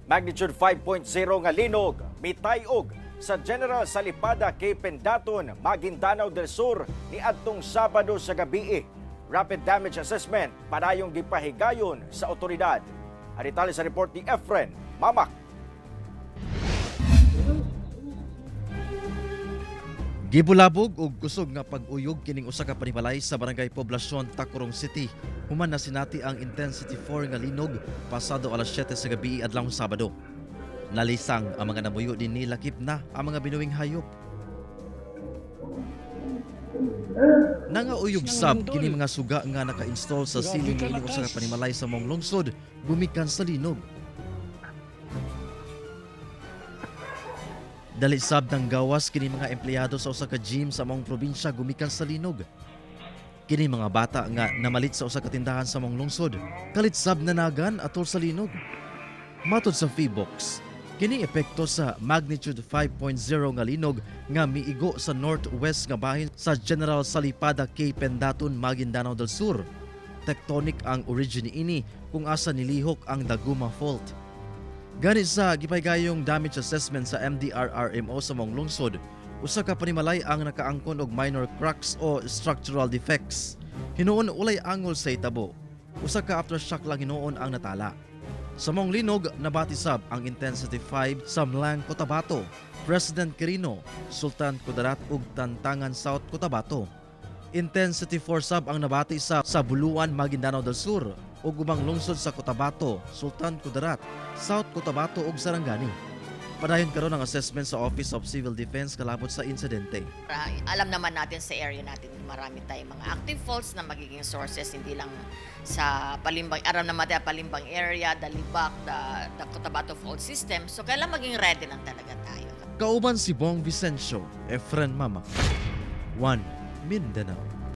Magnitude 5.0 nga linog mitayog sa General Salipada K. Pendatun, Maguindanao del Sur niadtong Sabado sa gabi. Rapid damage assessment padayong gipahigayon sa otoridad. Ang detalye sa report ni Efren Mamak. Gibulabog og kusog nga pag-uyog kining usa ka panimalay sa Barangay Poblacion, Tacurong City. Human na sinati ang intensity 4 nga linog pasado alas 7 sa gabi adlawng Sabado. Nalisang ang mga namuyo dinhi, lakip na ang mga binuhing hayop. Nangauyog sab kini mga suga nga naka-install sa ceiling niining usa ka panimalay sa maong lungsod gumikan sa linog. Dali sab ng gawas kini mga empleyado sa usa ka gym sa maong probinsya gumikan sa linog. Kini mga bata nga namalit sa usa ka tindahan sa maong lungsod, kalit sab nanagan atol sa linog. Matod sa Phivolcs, kini epekto sa magnitude 5.0 nga linog nga miigo sa northwest nga bahin sa General Salipada K. Pendatun, Maguindanao del Sur. Tectonic ang origin niini kung asa nilihok ang Daguma Fault. Gani sa gipahigayong damage assessment sa MDRRMO sa maong lungsod, usa ka panimalay ang nakaangkon og minor cracks o structural defects. Hinuon walay angol sa itabo. Usa ka aftershock lang hinuon ang natala. Sa maong linog, nabati sab ang intensity 5 sa M'lang, Cotabato, President Quirino, Sultan Kudarat ug Tantangan, South Cotabato. Intensity 4 sab ang nabati sa Buluan, Maguindanao del Sur ug ubang lungsod sa Cotabato, Sultan Kudarat, South Cotabato ug Sarangani. Padayon karon ang assessment sa Office of Civil Defense kalabot sa insidente. Alam naman natin sa area natin, marami tayong mga active faults na magiging sources, hindi lang sa Palimbang, alam naman natin ang Palimbang area, the Libak, the Cotabato Fault System. So, kailangan maging ready lang talaga tayo. Kauban si Bong Vicencio, Efren Mama. 1 Mindanao.